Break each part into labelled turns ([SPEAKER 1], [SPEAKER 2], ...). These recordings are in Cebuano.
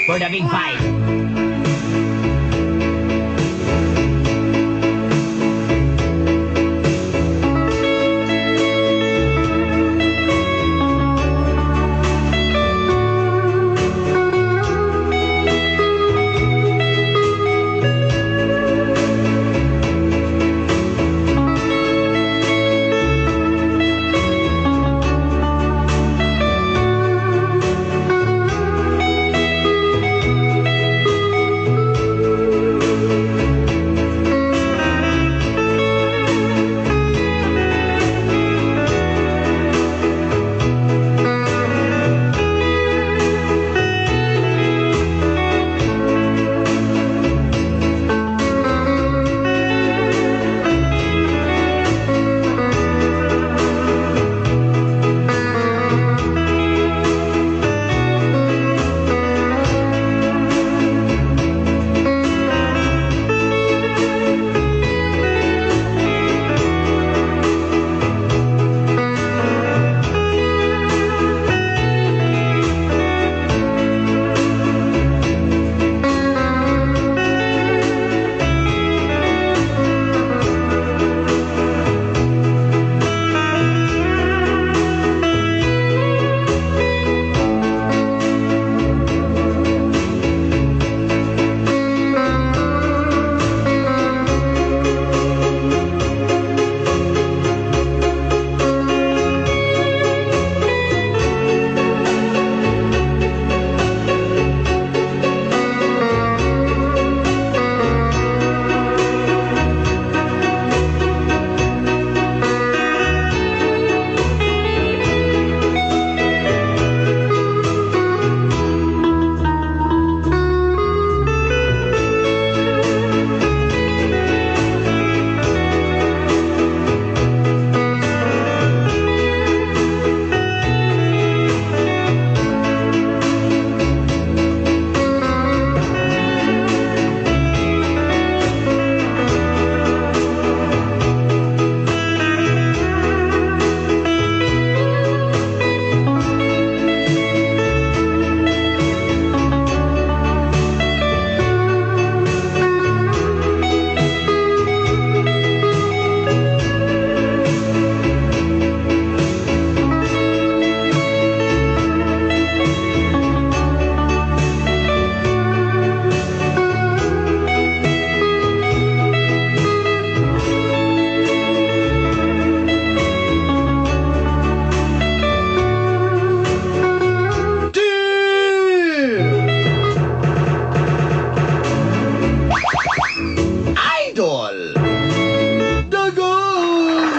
[SPEAKER 1] For the big fight.
[SPEAKER 2] Idol! Dagol!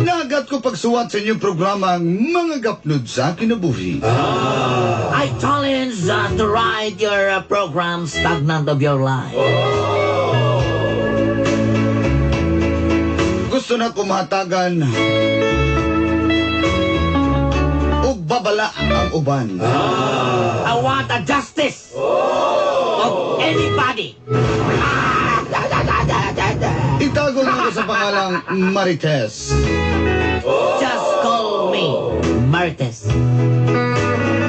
[SPEAKER 2] Nagat ko pagsuwat sa inyong programa ang mga gapnod sa kinabuhi.
[SPEAKER 1] I challenge to ride your program Stagnant of Your Life.
[SPEAKER 2] Gusto na kumahatagan ug babala ang uban.
[SPEAKER 1] I want a justice of anybody.
[SPEAKER 2] Itago na ko sa pangalang Marites.
[SPEAKER 1] Just call me Marites.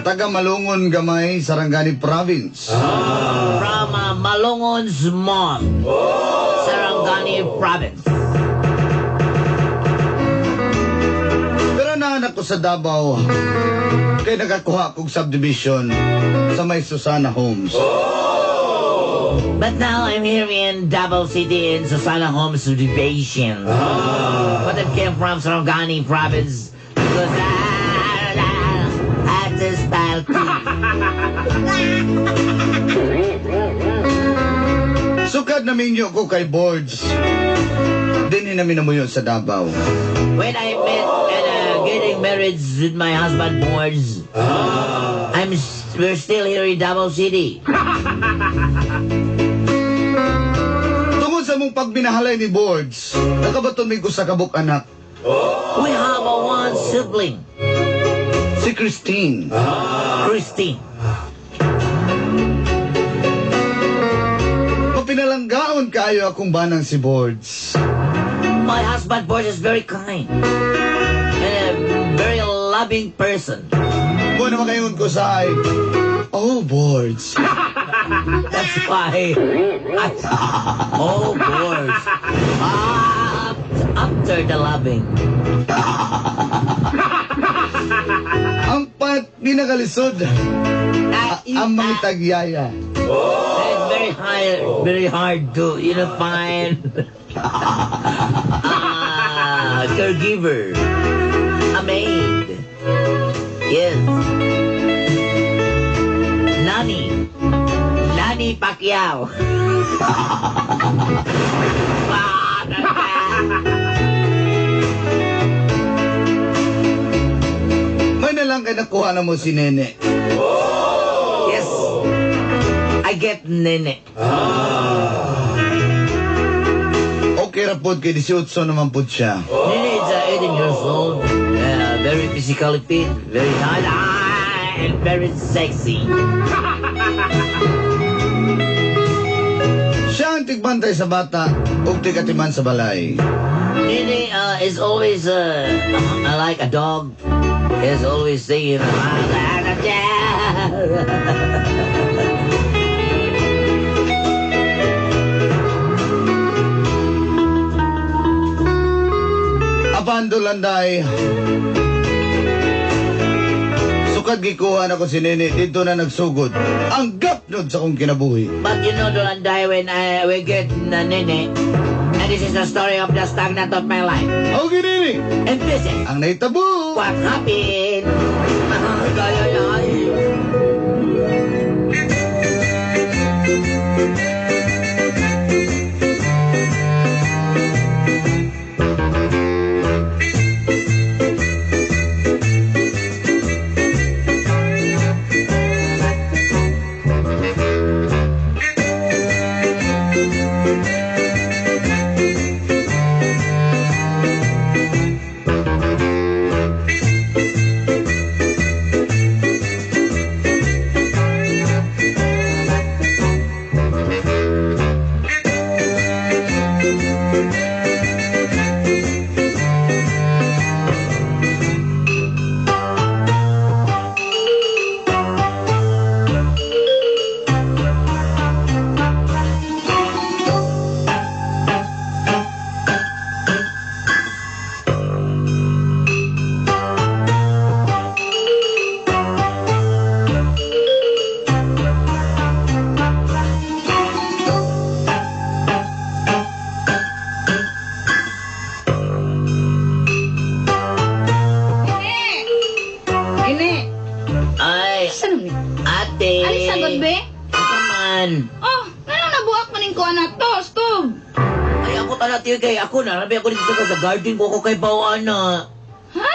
[SPEAKER 2] Taga Malungon Gamay, Sarangani Province.
[SPEAKER 1] From Malungon Small, Sarangani Province.
[SPEAKER 2] Pero naanak ko sa Davao, kay nakakuha kog subdivision sa may Susana Homes.
[SPEAKER 1] But now I'm here in Davao City in Susana Homes Subdivision. But I came from Sarangani Province because I just style.
[SPEAKER 2] Sukad na minyo ko kay Boards. Dinhi na minamuyo sa Davao.
[SPEAKER 1] When I met and getting married with my husband Boards, we're still here in Davao City.
[SPEAKER 2] pagminahalay ni Boards, nakabaton mi ko sa kabuk anak.
[SPEAKER 1] We have a one sibling,
[SPEAKER 2] Si Christine.
[SPEAKER 1] Christine.
[SPEAKER 2] Mapinalanggaon kaayo akong banang si Boards.
[SPEAKER 1] My husband Boards is very kind and a very loving person.
[SPEAKER 2] Mo na makaingon ko sa ay, "Oh, Boards."
[SPEAKER 1] That's why I, oh, Boards. Ah, after the loving.
[SPEAKER 2] Ang pat pinakalisod, ang mga tagyaya.
[SPEAKER 1] It's very hard, very hard to find a caregiver, a maid. Yes. Nanny. Nanny Pacquiao. Ah,
[SPEAKER 2] May na lang kay nakuha na mo si Nene.
[SPEAKER 1] Yes. I get Nene.
[SPEAKER 2] Okay ra pod kay 18 naman pod siya.
[SPEAKER 1] Nene is 18 years old, very physically fit, very hot, and very sexy.
[SPEAKER 2] Siya ang tigbantay sa bata ug tigatiman sa balay.
[SPEAKER 1] Nene is always like a dog. Is always saying,
[SPEAKER 2] Apan Dulanday, sukad gikuha na ko si Nene, dito na nagsugod ang gapnod sa akong kinabuhi.
[SPEAKER 1] But you know, Dulanday, when we get na Nene, and this is the story of the stagnant of my life.
[SPEAKER 2] Okay, Nene,
[SPEAKER 1] And this is
[SPEAKER 2] ang nahitabo.
[SPEAKER 1] What happened. Ay, ay, ay.
[SPEAKER 3] Ine! Ine!
[SPEAKER 1] Ay,
[SPEAKER 3] Saan ni?
[SPEAKER 1] Ate.
[SPEAKER 3] Ali sagot, be?
[SPEAKER 1] Ito man.
[SPEAKER 3] Oh, ngano nabuak man ning kuan na to, stove?
[SPEAKER 1] Ay, ako tala, tiyo, kay ako na. Rabi ako dito sa garden ko, ako kay bawaan na.
[SPEAKER 3] Ha?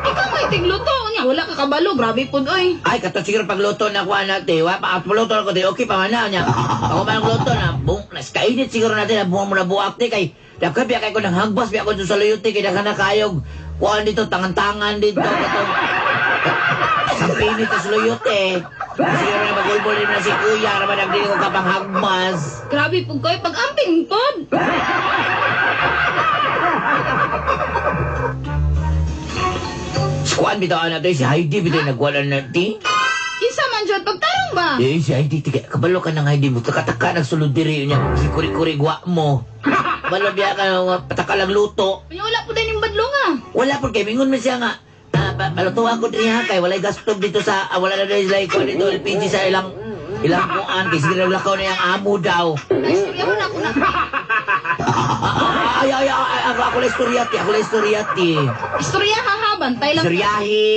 [SPEAKER 3] Ikaw may tigluto niya, wala ka kabalo, grabe pud oy.
[SPEAKER 1] Ay, kato siguro pagluto na ko anak, te. Wa pa luto na ko, te. Okay pa man na niya. Ako man ang luto na, bung, nas kainit siguro natin na buwang mo na buak, te. Kay, daghan biya kay ko nang hagbas, biya ko dun sa luyo, te. Kay daghan na kayog. Kuan dito, tangan-tangan dito. Katong, sampinit sa luyo, te. Siguro na magulbol na si kuya, raman nagdili ko kapang hagmas.
[SPEAKER 3] Grabe pud koy pag-amping pod.
[SPEAKER 1] Si Kuan bitaw na te, si Heidi bitaw nagwala na, te.
[SPEAKER 3] Kinsa man jud pagtarong ba?
[SPEAKER 1] Eh, si Heidi, tiga, kabalo ka ng Heidi mo. Takataka, nagsulod diri niya. Si kuri-kuri gwa mo. Kabalo biya ka, pataka lang luto.
[SPEAKER 3] Unya wala pud ning badlong ah.
[SPEAKER 1] Wala po kay mingon man siya nga. Palutuan ko diri ha kay walay gas stove dito sa wala na diri like dito LPG sa ilang ilang kuan kay sige lakaw na yang amo daw.
[SPEAKER 3] Ay, istorya mo na ako na.
[SPEAKER 1] Ay ay ay, ako ako lang istorya ti, ako lang istorya ti.
[SPEAKER 3] Istorya ha ha, bantay lang.
[SPEAKER 1] Istoryahi.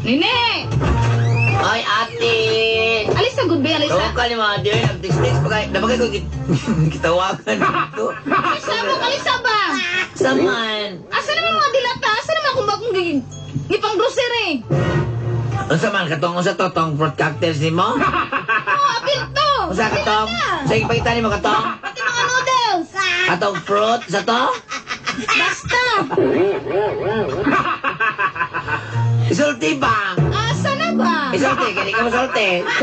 [SPEAKER 3] Nene!
[SPEAKER 1] Ay, ate!
[SPEAKER 3] Alisa, good ba? Alisa?
[SPEAKER 1] Tawag ka ni mga dear, nag-text pa kayo. Napagay ko gitawagan dito.
[SPEAKER 3] Alisa mo, alisa ba?
[SPEAKER 1] Saman.
[SPEAKER 3] Asa naman mga dilata? Asa naman akong bagong gipang grocery?
[SPEAKER 1] Unsa man katong unsa to tong fruit cocktails nimo?
[SPEAKER 3] Oh, apil to!
[SPEAKER 1] Unsa katong? Sa ipakita nimo katong?
[SPEAKER 3] Pati mga noodles!
[SPEAKER 1] Katong fruit sa to?
[SPEAKER 3] Basta!
[SPEAKER 1] Isulti ba?
[SPEAKER 3] Asa na ba?
[SPEAKER 1] Isulti, kaya di ka masulti. Di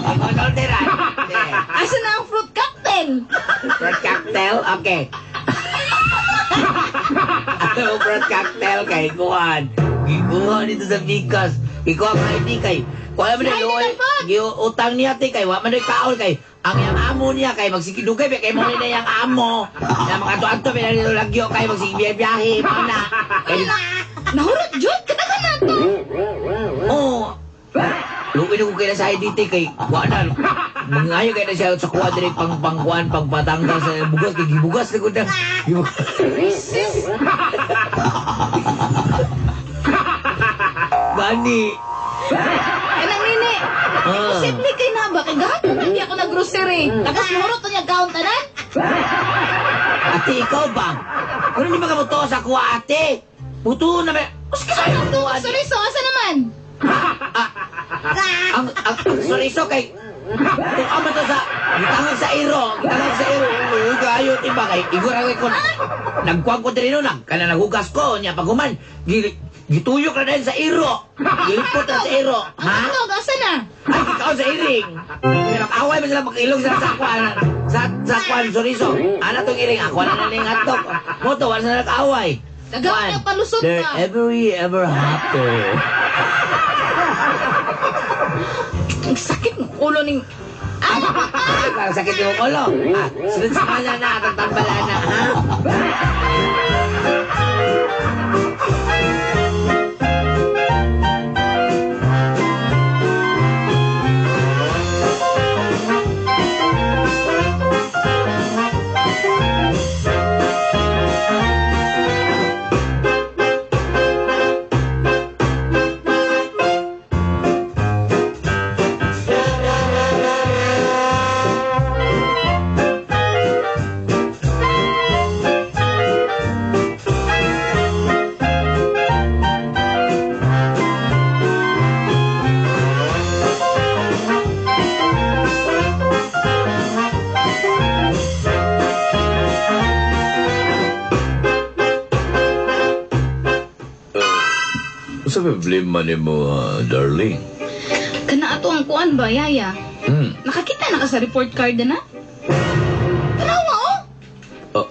[SPEAKER 1] ka masulti ra.
[SPEAKER 3] Asa na ang fruit cocktail?
[SPEAKER 1] Fruit cocktail? Okay. Ano fruit cocktail kay kuan? Gikuha dito sa Bikas. Gikuha kay di kay. Kuha man
[SPEAKER 3] Si Heidi
[SPEAKER 1] ni
[SPEAKER 3] na po.
[SPEAKER 1] utang niya ti kay wa man doy kaon kay ang iyang amo niya kay magsigidugay kay mo na iyang amo. Na makato-adto pa nito lagyo kay magsigibiyahe mao na. Kay
[SPEAKER 3] Nahurot, Jud! Katagan na to!
[SPEAKER 1] oh. Luoy na ko kay sa ID ti kay wa na. Mangayo kay na siya sa kuha diri pang pangkuan pangpatanggal sa bugas kay gibugas na gud na. Gibugas.
[SPEAKER 3] Sis!
[SPEAKER 1] Gani.
[SPEAKER 3] Kanang nene! Imposible kay na ba? Kay gahapon lagi ako nag-grocery. Tapos nahurot na niya kaon tanan?
[SPEAKER 1] Ate, ikaw ba? Ano di ba ka mutuo sa kuha, ate? Mutuo na ba? Uska sa
[SPEAKER 3] Ito, soriso, asa naman?
[SPEAKER 1] Ang soriso kay tuka man to sa gitangag sa iro, gitangag sa iro. Uy, kayo tiba kay igor ako ko. Nagkuan ko diri no nag kana naghugas ko nya paghuman gituyok na dahil sa iro. Gilipot na sa iro.
[SPEAKER 3] Ang
[SPEAKER 1] Ha?
[SPEAKER 3] hotdog, asa na?
[SPEAKER 1] Ay, gikaon sa iring. Pero away man sila magilog sa kuan sa kuan soriso. Ana tong iring ako na ning hotdog. Mo to wala sila nag-away.
[SPEAKER 3] Nagawa niya palusot
[SPEAKER 1] They're
[SPEAKER 3] pa.
[SPEAKER 1] every ever after.
[SPEAKER 3] Ang sakit ng ulo ning...
[SPEAKER 1] Ay, parang sakit yung ulo. Ah, sunod sa kanya na, atang tambala na, ha?
[SPEAKER 2] Unsa may problema nimo, darling?
[SPEAKER 3] Kana ato ang kuan ba, Yaya? Nakakita na ka sa report card na? Tanawa, oh!
[SPEAKER 2] Oh.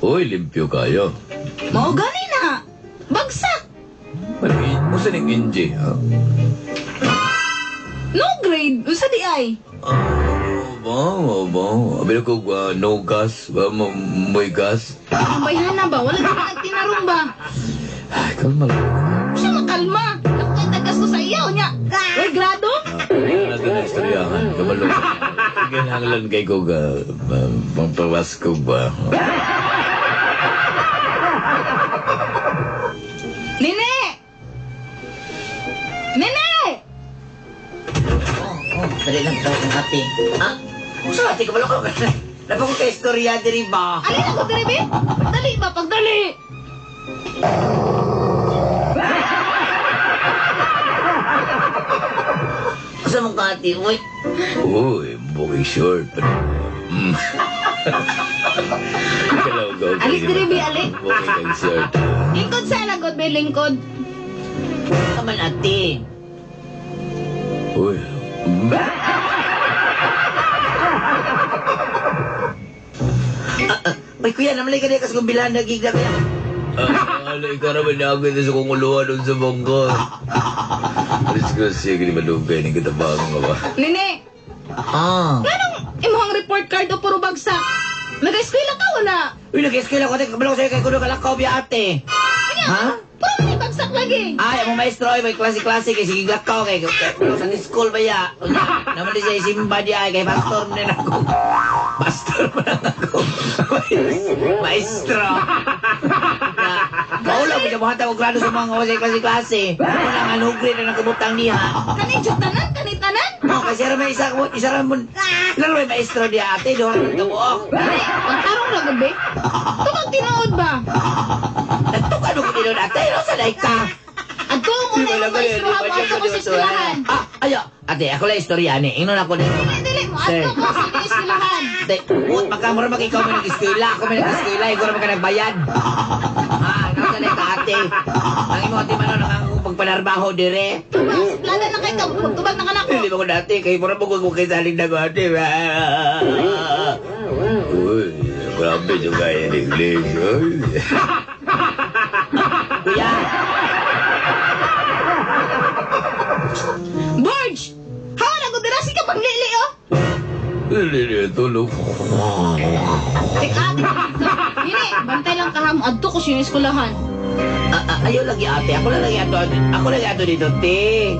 [SPEAKER 2] Uy, limpyo kayo.
[SPEAKER 3] Mao gani na! Bagsak!
[SPEAKER 2] Unsa ning NJ, ha?
[SPEAKER 3] No grade! Unsa di ay?
[SPEAKER 2] Ba, ba. Abi ko no gas, ba mo'y gas.
[SPEAKER 3] Ang bayhana ba? Wala ka nagtinarong ba?
[SPEAKER 2] Ay, kalma lang.
[SPEAKER 3] Siya makalma! Ako kay tagasto sa iyaw niya! Uy, grado?
[SPEAKER 2] Ano na istoryahan? Kabalo. Ginahanglan kay ko ga pangpawas ko ba?
[SPEAKER 3] Nene! Nene!
[SPEAKER 1] Oh, dali lang daw ang ate. Ah, sa ate, kabalo ka. Napako kay istorya diri ba?
[SPEAKER 3] Alin ako diri, be? Pagdali ba? Pagdali!
[SPEAKER 1] Sa mong ate, uy.
[SPEAKER 2] Uy, booking short.
[SPEAKER 3] Alis diri, be, ali.
[SPEAKER 2] Booking kang short.
[SPEAKER 3] Lingkod sa lagot, be, lingkod.
[SPEAKER 1] Kaman ate.
[SPEAKER 2] Uy.
[SPEAKER 1] Uy, kuya, namalay ka niya kasi kung bilan nagigla kuya.
[SPEAKER 2] Ano, ikaw naman na ako sa kong uluhan doon sa bangko. Alis ko siya, gini malugay, ni katabangan ka ba?
[SPEAKER 3] Nene!
[SPEAKER 1] Ah.
[SPEAKER 3] Nganong imuhang report card o puro bagsak? Nag-eskwela ka wala?
[SPEAKER 1] Uy, nag-eskwela ko, ate. Kabalo ko sa'yo kay Kuno Kalakaw, biya ate. Ha?
[SPEAKER 3] Puro man bagsak lagi.
[SPEAKER 1] Ay, ang maestro ay may klase-klase kay sige lakaw kay sa school ba ya? Unya, naman di siya isimba di ay kay pastor man din ako. Pastor man ang ako. Maestro. Na, maulaw Ako buhatan og grado sa mga wala klase-klase. Wala nga nugri na nakabutang diha.
[SPEAKER 3] Kani jud tanan, kani tanan.
[SPEAKER 1] Oh, kasi ra may isa ko, isa ra mo. Laro may maestro diha ate, duha ra kabuok.
[SPEAKER 3] Dili, pagtarong ra gabi. Tukag tinuod ba?
[SPEAKER 1] Nagtukad ko tinuod ate, no sa day ka.
[SPEAKER 3] Adto ang una yung maestro ha, mo ko sa eskwelahan.
[SPEAKER 1] Ah, ayo, ate, ako lang istorya ni. Ingnon ako din.
[SPEAKER 3] Dili, dili, mo adto ko sa eskwelahan.
[SPEAKER 1] Ate, ut makamura mag ikaw may nag-eskwela, ako may nag-eskwela, ikaw ra ka nagbayad. Ah, nasa day ka ate. Ang imo ate manon ang pagpanarbaho dire.
[SPEAKER 3] Tubag, suplada na kay ka, tubag na kanako.
[SPEAKER 1] Hindi ba ko dati kay mura mo ko kay saling na ate. Uy, grabe yung kaya English. Kuya,
[SPEAKER 3] Borge! Hawa na ko dira sige panglili oh.
[SPEAKER 1] tulog.
[SPEAKER 3] Teka, teka. Dili, bantay lang ka ha, mo adto ko sa eskwelahan.
[SPEAKER 1] Ayaw lagi ate, ako lang lagi ato, ako lagi ato dito, te.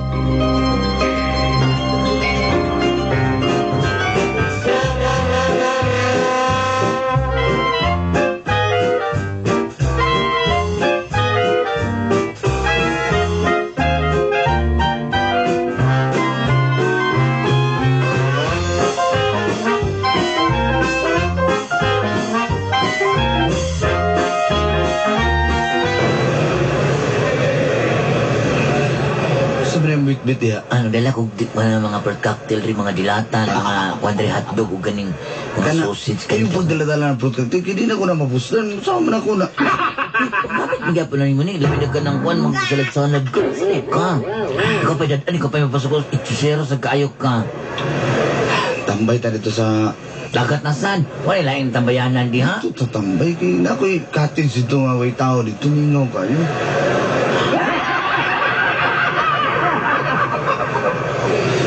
[SPEAKER 2] Sabi na bitbit diha.
[SPEAKER 1] Ano, dala ko di, mga mga cocktail rin, mga dilatan, mga kwandre hotdog o ganing mga sausage.
[SPEAKER 2] Kayo po dala-dala ng fruit cocktail. Kaya di na ko na mapuslan. Sama na ko na.
[SPEAKER 1] Bakit hindi pa na mo ni? Labi na ka ng kwan, mga salad-salad ka. Sige ka. Ikaw pa dad, ikaw pa mapasok ko, itsusero sa kaayo ka.
[SPEAKER 2] Tambay ta dito sa...
[SPEAKER 1] Dagat na san. Wala laing tambayanan di ha?
[SPEAKER 2] Ito sa tambay. Kaya na ako'y cottage dito nga way tao dito. Ningaw kayo.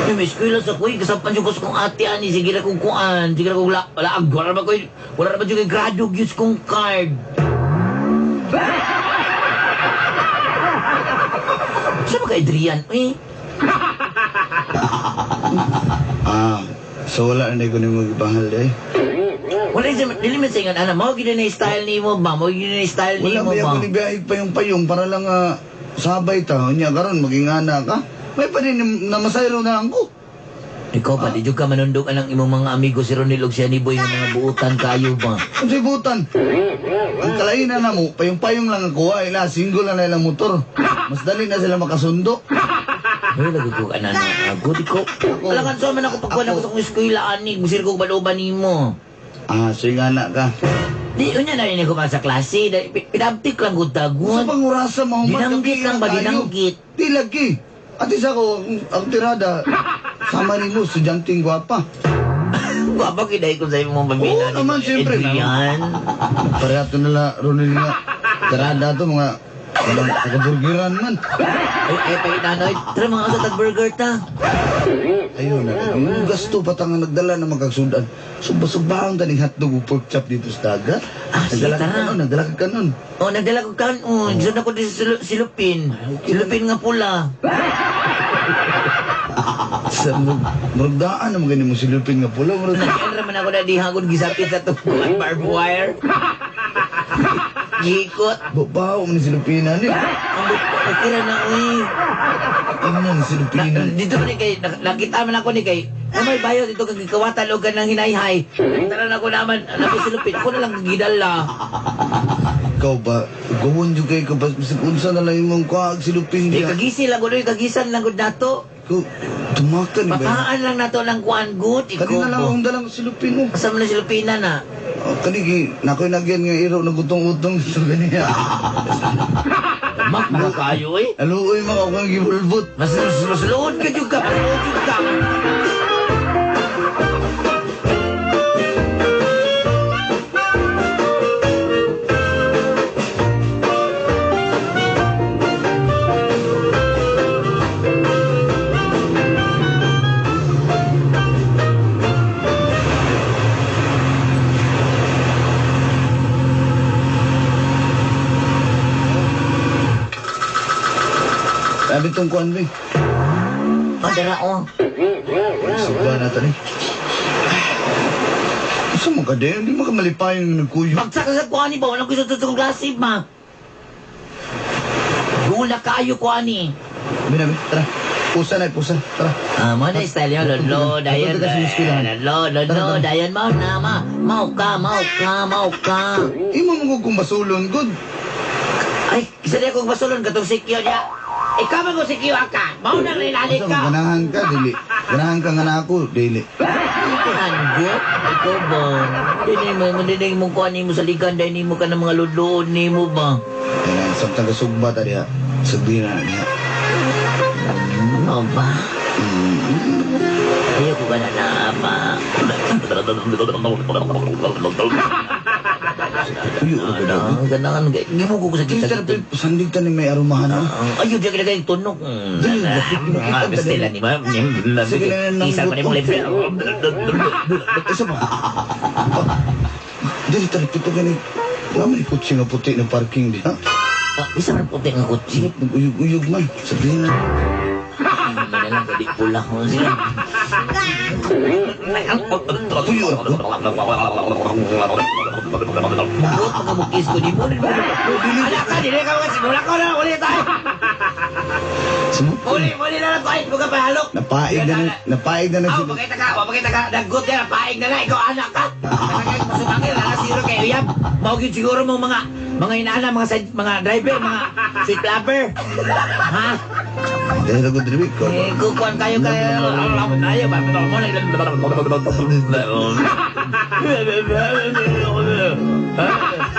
[SPEAKER 1] Yung may eskwela sa kuy, kasampan yung gusto kong ate ani, sige na kong kuan, sige na kong la, wala, ag, wala na ba ko'y, wala na ba yung grado gyud kong card. Sa ba ka Adrian, eh?
[SPEAKER 2] Ah, so wala na ko nimo gibahal eh.
[SPEAKER 1] Wala sa dili man sa ingon ana, mao gyud na style nimo ba? Mao gyud na style
[SPEAKER 2] Wala
[SPEAKER 1] nimo
[SPEAKER 2] ba
[SPEAKER 1] ba?
[SPEAKER 2] ako ni biyahe payong-payong para lang sabay ta. Nya karon maging ana ka. May pa din na masayro na lang ko.
[SPEAKER 1] Ikaw pa, di jud ka manundog anang imong mga amigo si Ronel ug si Aniboy nga mga buutan kayo ba?
[SPEAKER 2] Unsay butan? Ang kalainan na mo, payong-payong lang ang kuha, ila single na ilang motor. Mas dali na sila makasundo.
[SPEAKER 1] Ay, lagi ko ana na. Good ko. Wala kan so man ako pagkuhan ako sa kong eskwela ani, musir ko baluban nimo.
[SPEAKER 2] Ah, so yung anak ka.
[SPEAKER 1] Di unya na rin ako pa sa klase, pinabtik lang gud
[SPEAKER 2] Sa
[SPEAKER 1] tagon.
[SPEAKER 2] pangurasa mo,
[SPEAKER 1] Dinanggit lang ba, dinanggit?
[SPEAKER 2] Di lagi. Ate sa ko, ang tirada, sama ni mo, estudyanteng gwapa.
[SPEAKER 1] Gwapa kiday ko sa imong pamilya.
[SPEAKER 2] Oo naman, siyempre.
[SPEAKER 1] Adrian.
[SPEAKER 2] Pareha to nila, Ronel nga. Tirada to, mga taga-burgeran man.
[SPEAKER 1] Ay, ay, pakinanoy. Tara mga asa tag-burger ta.
[SPEAKER 2] Ayun na, yung gasto pa tanga nagdala na magkagsudan. Suba-subahang taning hotdog o pork chop dito sa dagat.
[SPEAKER 1] Ah, sige,
[SPEAKER 2] Nagdala ka
[SPEAKER 1] tara.
[SPEAKER 2] kanon, nagdala ka kanon.
[SPEAKER 1] Oh, nagdala ko kanon. Diyan ako din sa silupin. Silupin nga pula.
[SPEAKER 2] Sa muragdaan naman ganyan mo silupin nga pula. Murag,
[SPEAKER 1] Nagyan raman ako na diha kung gisapit sa tubuan barbed wire. Gikot.
[SPEAKER 2] babaw man ni silupinan ni.
[SPEAKER 1] Ang okay ra na, uy.
[SPEAKER 2] Ano ni silupinan?
[SPEAKER 1] Dito man ni kay, nakita man ako ni kay, na may bayo dito kang gikawatan o ng hinayhay. Tara na ko naman, napisilupin. Ako na lang gidala.
[SPEAKER 2] Ikaw ba, gawon dyan kayo ka ba, bisag unsa na lang imong kuha silupin
[SPEAKER 1] Di,
[SPEAKER 2] diya.
[SPEAKER 1] kagisi lang ko, kagisan lang ko nato.
[SPEAKER 2] Ikaw, tumakan ba?
[SPEAKER 1] Papahaan lang nato lang kuan good. Ikaw
[SPEAKER 2] Kanina lang
[SPEAKER 1] ko.
[SPEAKER 2] akong dalang silupin mo.
[SPEAKER 1] Asa man na silupina na?
[SPEAKER 2] Oh, kanigi, nakoy nagyan nga iro nagutong-utong sa kaniya.
[SPEAKER 1] Mak, mga kayo eh.
[SPEAKER 2] Aluoy mga akong gibulbot.
[SPEAKER 1] Mas luod ka jud ka, mas luod jud ka.
[SPEAKER 2] Sabi tong kuan ba?
[SPEAKER 1] Oh, dara oh.
[SPEAKER 2] Sugba na tani. Isa mo ka din, hindi mo ka malipayong nagkuyo.
[SPEAKER 1] Bagsak sa kuan ni ba? Walang gusto sa klase ba? Pula kaayo ko ani.
[SPEAKER 2] Binabi, tara. Pusa na, pusa. Tara.
[SPEAKER 1] Ah, mo na style yun, lolo, dayon,
[SPEAKER 2] Punta ka sa eskwelahan.
[SPEAKER 1] lolo, lolo, dayon, mao na, ma, mao ka, mao ka, mao ka.
[SPEAKER 2] Imo mo kung basulon, good.
[SPEAKER 1] Ay, isa di akong basulon katong sikyo niya. Ikaw man kung sikyo ka, mao na nilali
[SPEAKER 2] Asa
[SPEAKER 1] ka.
[SPEAKER 2] ganahan ka, dili. Ganahan ka nga na ako, dili.
[SPEAKER 1] Ano? Ikaw ba? Dili mo, dili mo kuha nimo sa ligan, dahil nimo ka ng mga luluon nimo ba?
[SPEAKER 2] Ayan, samtang kasugba ta diha. Sabihin na niya.
[SPEAKER 1] Ano ba? Ayoko ka na na, pa.
[SPEAKER 2] Uyo, ano ba?
[SPEAKER 1] Ano, ganahan, gimo ko sa
[SPEAKER 2] Dili
[SPEAKER 1] kita.
[SPEAKER 2] tara, sandig ta ni may arumahan na.
[SPEAKER 1] Ayun, di ka kayong tunog.
[SPEAKER 2] Dili, lapit mo kita,
[SPEAKER 1] Ah, Stella ni ma'am.
[SPEAKER 2] Sige na, nang
[SPEAKER 1] Isa pa ni mong libre.
[SPEAKER 2] Isa pa. Dili tara, pito ka ni. Wala man kutsi nga puti ng parking di. Ha?
[SPEAKER 1] Ah, isa man puti nga kutsi.
[SPEAKER 2] Nag-uyog-uyog man. Sabihin na.
[SPEAKER 1] Hindi na lang, di pula ko siya.
[SPEAKER 2] Tuyo ra ko.
[SPEAKER 1] Mugot mga mukis ko, di mo rin. Anak ka, di ka mga simula ko na, uli tayo.
[SPEAKER 2] Sumot.
[SPEAKER 1] Uli, uli na lang ko, ay, mga pahalok.
[SPEAKER 2] Napaig na na, napaig na na
[SPEAKER 1] Aw,
[SPEAKER 2] sila.
[SPEAKER 1] pakita ka, pakita ka, naggot yan, napaig na na, ikaw anak ka. Nakakay, masumangil, nakasiro kay Uyab. Mao gyud siguro mong mga inaana, mga side, mga driver, mga sweet lover. Ha?
[SPEAKER 2] Dahil ako drive ko.
[SPEAKER 1] Eh, kukuan kayo kayo. Tayo ba? Mo na.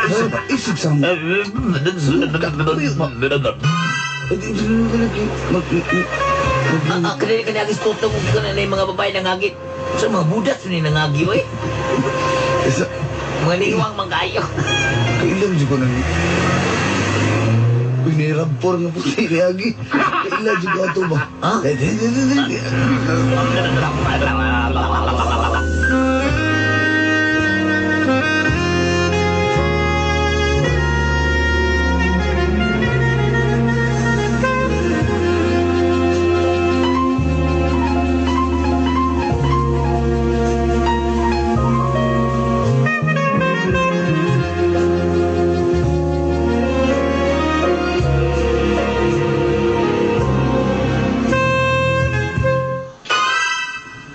[SPEAKER 2] Isip, isip sa mo.
[SPEAKER 1] Ah, kanina kanina agis tutong ko na yung mga babae nangagit. Sa mga budat ni nangagi oy.
[SPEAKER 2] Isa,
[SPEAKER 1] Mga liwang manggayo.
[SPEAKER 2] kailan siya ko nang... Uy, nirabor nga puti ni Agi. Kailan siya ko ato ba?
[SPEAKER 1] Ha?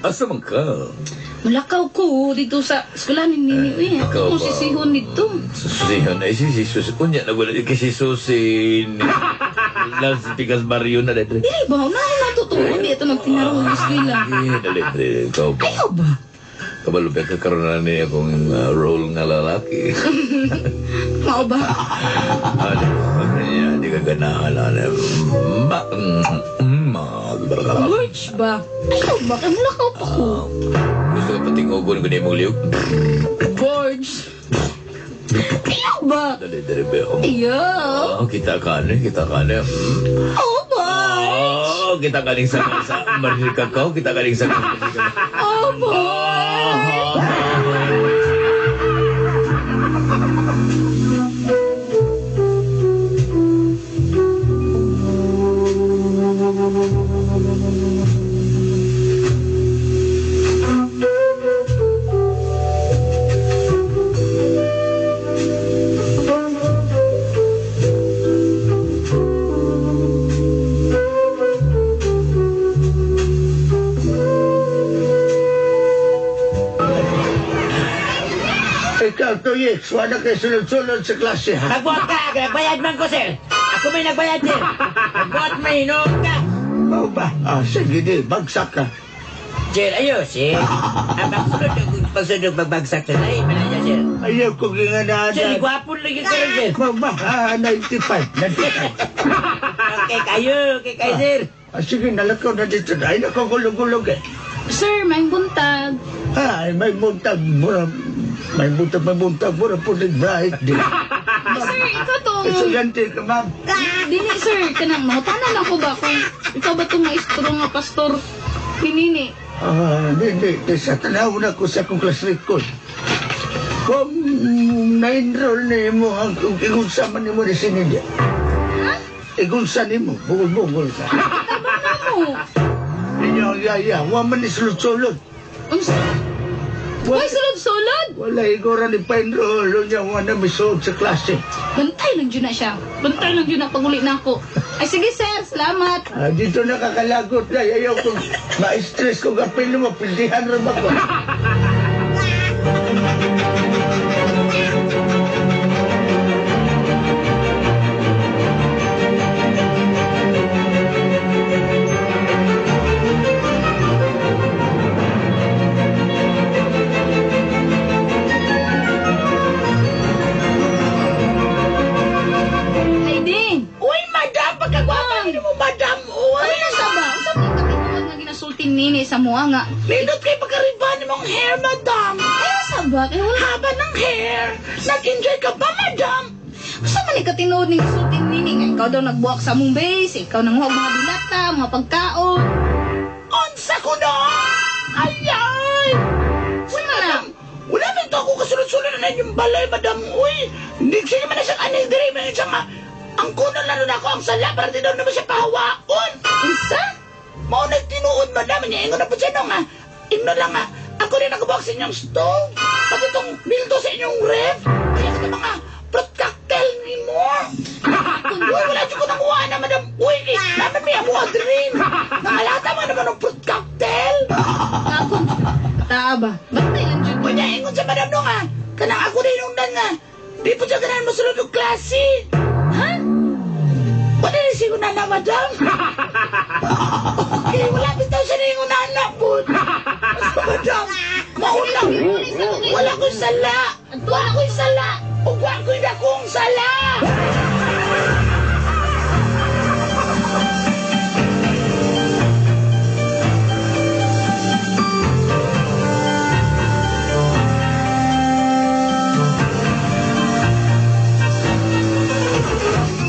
[SPEAKER 4] Asa man ka?
[SPEAKER 3] Mulakaw ko dito sa eskwela ni Nini. Uy,
[SPEAKER 4] Ikaw
[SPEAKER 3] ako
[SPEAKER 4] ba?
[SPEAKER 3] sisihon dito.
[SPEAKER 4] Susihan ay si si Susi. Unya na wala kay si Susi. Las Pikas Barrio na dito.
[SPEAKER 3] Dili ba? Una na totoo. Hindi ito nagtinarong sa eskwela.
[SPEAKER 4] Eh, dali dali. Ikaw ba?
[SPEAKER 3] Ayaw ba?
[SPEAKER 4] Kabalo pa kakaroon na niya akong role nga lalaki.
[SPEAKER 3] Mao ba?
[SPEAKER 4] Ano, ano di ka ganahan na. Ma, ma,
[SPEAKER 3] Lurch ba? Ayaw ba? Kaya mulakaw pa ko.
[SPEAKER 4] Gusto ka patingogon ko na imong liyog?
[SPEAKER 3] Gorge. Ayaw ba?
[SPEAKER 4] Dali, dali ba ako?
[SPEAKER 3] Ayaw.
[SPEAKER 4] Oh, kita ka na, kita ka na.
[SPEAKER 3] Oh, Barge.
[SPEAKER 4] Oh, kita kaning sa sa Marika ka, kita kaning sa.
[SPEAKER 3] Oh, Barge.
[SPEAKER 2] Ikaw, Toyek, wala kay sunod-sunod sa klase, ha?
[SPEAKER 1] Nagbuhat ka, nagbayad man ko, sir. Ako may nagbayad, sir. Nagbuhat may hinuog ka.
[SPEAKER 2] Mao ba? Ah, sige di, bagsak ka.
[SPEAKER 1] Sir, ayos, sir. Ang pagsunod, pagsunod, pagbagsak, sir. Ay, malaya, sir.
[SPEAKER 2] Ayaw ko ginganaan.
[SPEAKER 1] Sir, gwapon lagi ka rin, sir.
[SPEAKER 2] Mao ba? Ah, 95, 95.
[SPEAKER 1] Okay, kayo, okay, kayo, sir.
[SPEAKER 2] Ah, sige, nalakaw na dito. Ay, nakagulog-gulog eh.
[SPEAKER 3] Sir, may buntag.
[SPEAKER 2] Ay, may buntag, mura. May buntag, may buntag, mura po din bright. Di.
[SPEAKER 3] Ay, sir, ikaw tong...
[SPEAKER 2] Estudyante ka, ma'am.
[SPEAKER 3] Dili, sir. Kanang mangutanan ako ba kung ikaw ba itong maestro nga pastor ni Nini?
[SPEAKER 2] Ah, di, di, di. Sa tanaw na ko sa akong class record. Kung na-enroll na mo, ang igunsa man nimo ni sinidya. Igunsa nimo, bugol-bugol ka.
[SPEAKER 3] Ano?
[SPEAKER 2] Inyo, ya, wa man ni sulod-sulod.
[SPEAKER 3] Unsa? Uy, sulod-sulod!
[SPEAKER 2] Wala igora ni pa-enroll niya, wa na misuod sa klase.
[SPEAKER 3] Bantay lang dyan na siya. Bantay lang dyan na pag-uli na ako. Ay, sige sir, salamat.
[SPEAKER 2] Ah, dito nakakalagot na. Ayaw kong ma-stress kong apil mo. Pildihan rin ako.
[SPEAKER 3] Ay, ding.
[SPEAKER 1] Uy, madam, pagkagwapa ni mo, madam, uy.
[SPEAKER 3] Ano na sa ba? Unsa man katinuod nga ginasulti nini sa mua nga?
[SPEAKER 1] Nindot kay pagkariban mong hair, madam.
[SPEAKER 3] Ay, sa ba? Kay wala.
[SPEAKER 1] Haba ng hair. Nag-enjoy ka ba, madam?
[SPEAKER 3] Unsa man ni katinuod ning gisulti nini nga ikaw daw nagbuwak sa among base, ikaw nanguha og mga dilata, mga pagkaon.
[SPEAKER 1] Unsa ko na? Ayay!
[SPEAKER 3] Wala na.
[SPEAKER 1] Wala man to ako kasulod-sulod na inyong balay, madam. Uy, hindi siya naman na siyang anil diri. Man siya nga, ang kuno na nun ako ang sala para di daw naman siya pahawaon.
[SPEAKER 3] Unsa?
[SPEAKER 1] Mao nagtinuod, madam. Ingon na po siya no nga. Ingno lang nga, ako rin nakabuwak sa inyong stove. Pati itong mildo sa inyong ref. Kaya ka mga fruit cocktail ni mo. Uy, wala dyan ko nanguha na, madam. Uy, eh, naman may amo dream. Nangalata mo naman ng fruit cocktail.
[SPEAKER 3] Ako. Taa ba? Bantay lang jud.
[SPEAKER 1] Uy, naingon sa madam no nga. Kanang ako rin nung nga. Di po siya ganahan masulod og klase.
[SPEAKER 3] Ha?
[SPEAKER 1] Wala rin siya na, madam. Okay, wala bitaw siya na yung nana po. Basta, madam, mauna. Wala ko'y sala. Wala ko'y sala. Ug wa ko'y dakong sala.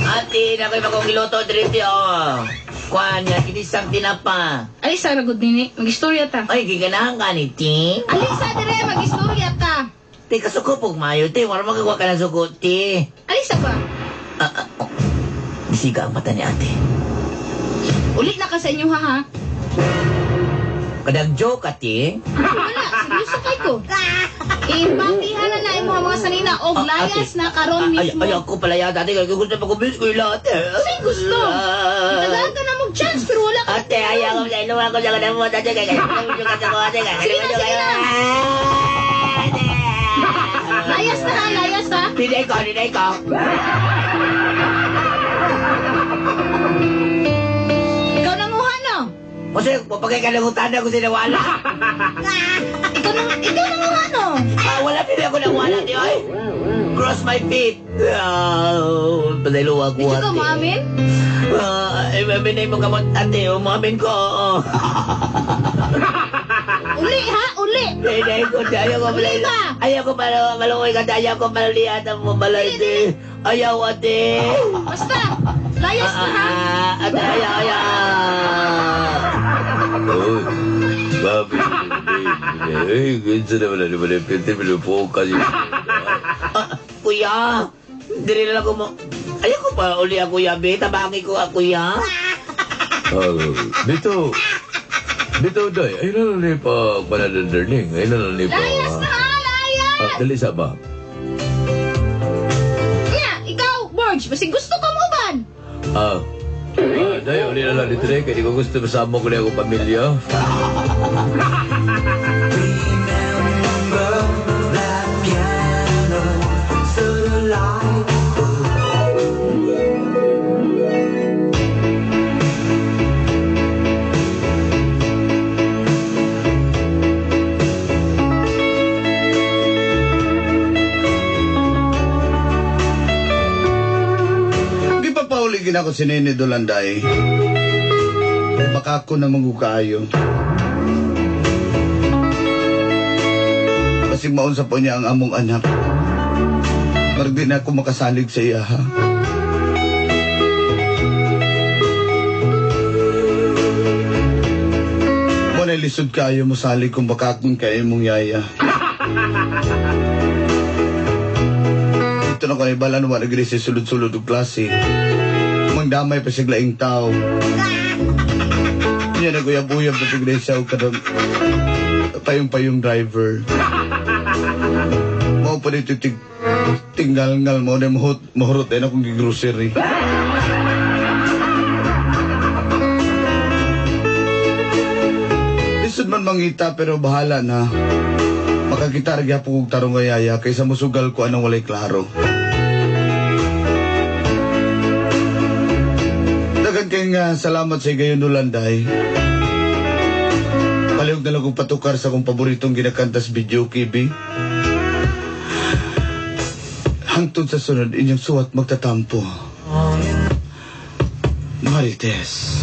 [SPEAKER 1] Ate, na ko'y bagong giluto diri oh. Kuan nga kinisang tinapa.
[SPEAKER 3] Alisa ra gud nini, magistorya ta.
[SPEAKER 1] Ay, giganahan ka ni ti.
[SPEAKER 3] Alisa dire magistorya ta.
[SPEAKER 1] Ti kasuko pug mayo ti, wala magagawa ka ng suko ti.
[SPEAKER 3] Alisa ba?
[SPEAKER 1] Ah, ah, oh. Bisiga ang mata ni ate.
[SPEAKER 3] Uli na ka sa inyo ha ha.
[SPEAKER 1] Kadag joke ate.
[SPEAKER 3] Wala, seryoso kay ko. Iimbakihan na na imo ang mga sanina og
[SPEAKER 1] Ah,
[SPEAKER 3] layas
[SPEAKER 1] ate.
[SPEAKER 3] na karon
[SPEAKER 1] Ay,
[SPEAKER 3] mismo.
[SPEAKER 1] ay, ako pala yata ate. Kaya gusto pa kumis ko yung lahat eh.
[SPEAKER 3] Sa'yo gusto? Tagaan ka na mong chance pero wala ka.
[SPEAKER 1] Ate, ayaw ko sa inuwa ko sa kanang mo. Ate, kaya gusto ka sa ate.
[SPEAKER 3] Sige na, sige na.
[SPEAKER 1] Ate.
[SPEAKER 3] Layas na ha, layas ha.
[SPEAKER 1] Dinay ko, dinay ko.
[SPEAKER 3] Ikaw nanguha no.
[SPEAKER 1] Kasi, pagkakalagutan na ko sinawala.
[SPEAKER 3] Ikaw nanguha no.
[SPEAKER 1] Ah, wala pinay ako nang wala, di ay. Cross my feet. Ah, padaylo ako,
[SPEAKER 3] Did you
[SPEAKER 1] ate.
[SPEAKER 3] ka maamin?
[SPEAKER 1] Ah, eh, binay mo kamot, ate. Umamin ko, oo.
[SPEAKER 3] Uli ha, uli.
[SPEAKER 1] Pinay ko, di. Ayaw ko pala.
[SPEAKER 3] Uli ba?
[SPEAKER 1] Ayaw ko pala, malukoy ka, ate. Ayaw ko pala lihat ang mabalay, ate. Ayaw, ate.
[SPEAKER 3] Basta, layas na ha.
[SPEAKER 1] Ah, ate, ayaw, ayaw.
[SPEAKER 4] Uy, babi, eh, ganyan naman na naman ang pinti, pinupuka siya.
[SPEAKER 1] Ah, kuya, dili na lang ko mo. Ayaw ko pa uli ako, kuya, be. Tabangin ko, ah, kuya.
[SPEAKER 4] Ah, dito, dito, day, ay na lang ni pa, pananandarling, ay na lang ni pa.
[SPEAKER 3] Layas na ha, layas.
[SPEAKER 4] Ah, dali sa ba?
[SPEAKER 3] Nya, ikaw, Borge, basig gusto ka mo ban?
[SPEAKER 4] Ah, ah, day, uli na lang dito, day, kaya di ko gusto masama ko na akong pamilya.
[SPEAKER 2] Gipapauligin ako si Nene Dolanday. Baka ako na mangukayo. Kasi maunsa po niya ang among anak. Pero di na ako makasalig sa iya, ha? Mo na lisod kayo mo salig kung baka akong kayo mong yaya. Ito na ko na ibala naman nagre sa sulod-sulod og klase. Mangdamay pa siya laing tao. Niya naguyab-uyab na pigre siya og kadang payong-payong driver. Mao pa dito tinggal-ngal mo na mahurot na akong grocery. mangita pero bahala na. Makakita ra gyapon kog tarong nga yaya kaysa musugal ko anang walay klaro. Daghan kay nga salamat sa gayon Nulanday. Palihog na lang kong patukar sa akong paboritong ginakanta sa video KB. Hangtod sa sunod, inyong suwat magtatampo. Marites.